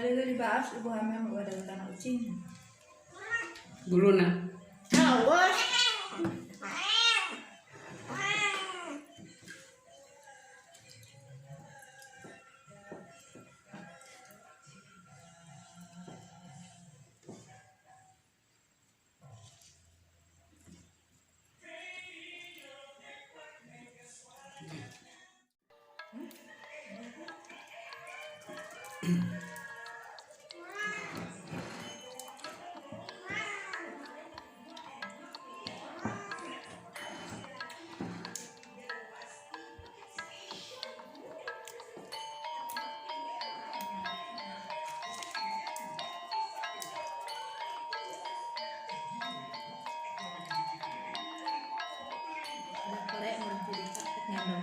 Tadi itu dibahas ibu hamil mau ada tanah ucing. Buluna. Awas. Udah kelek berhenti di sakit nyandor.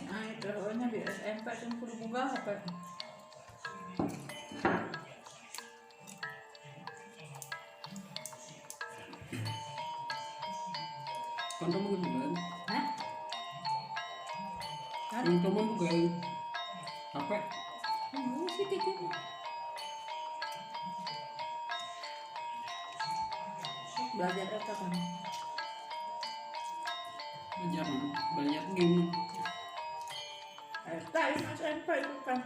Nah, itu di SMP kan kudu boga HP. Kanto mo bukan? Hah? Kanto mo bukan? HP. Sih gitu. Belajar apa kan? Belajar game. Tak, ini SMP itu kan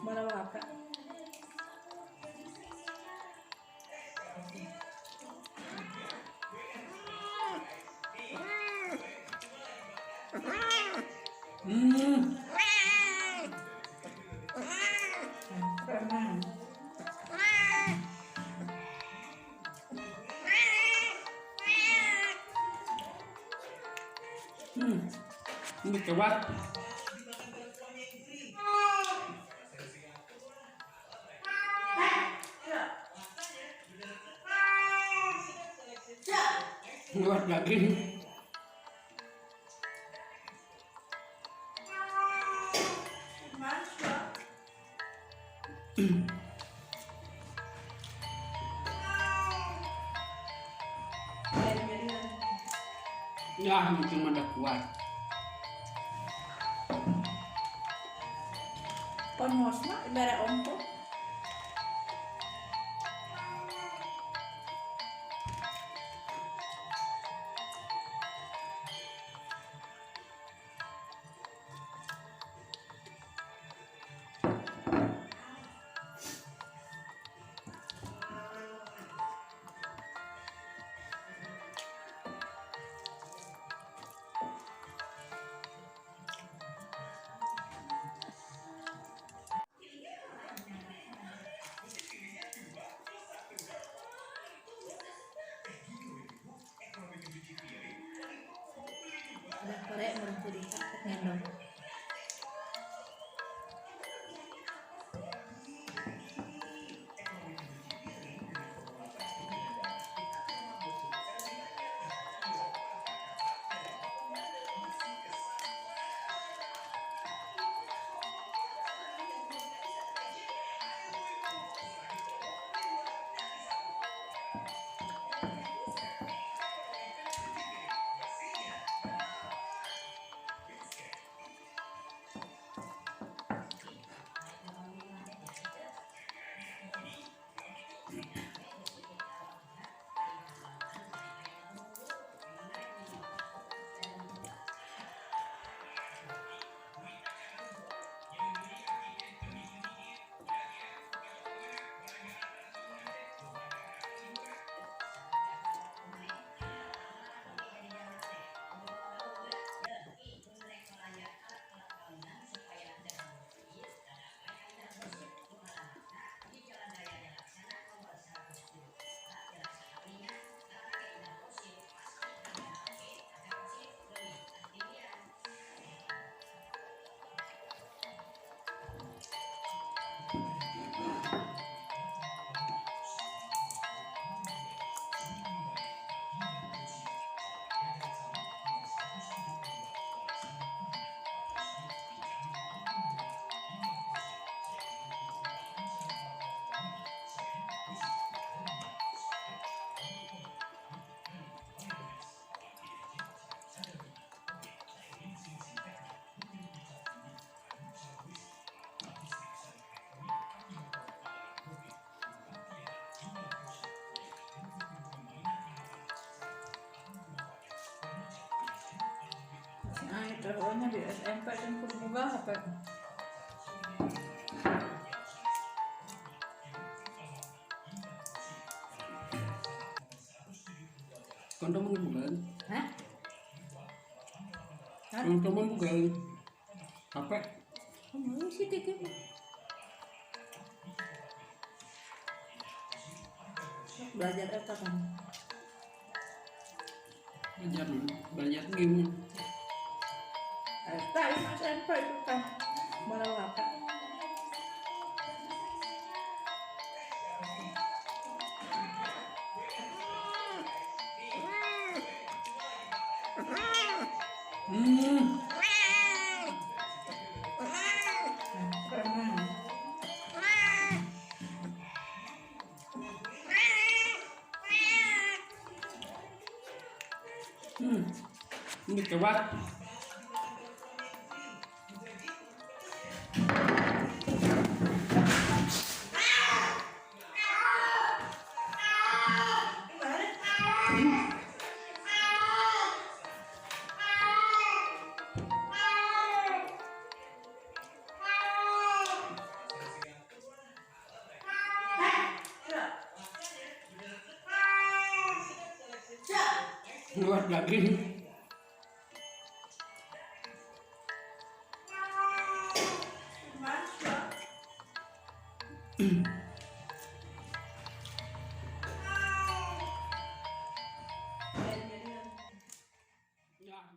malah HP. Pernah. Ini kewat. Buat lagi. Ya, cuma ada kuat. Pon mosna ibarat ongko. Sore merem ka ngendong. Ay, taruhannya di SMP kan kudu boga HP. Konto mah bukan. Hah? Konto mah bukan. HP. Kamu sih tiki. Belajar apa kan? Belajar belajar game. Tak, SMP itu kan malah apa? Ini kewat. Buat daging. Ya.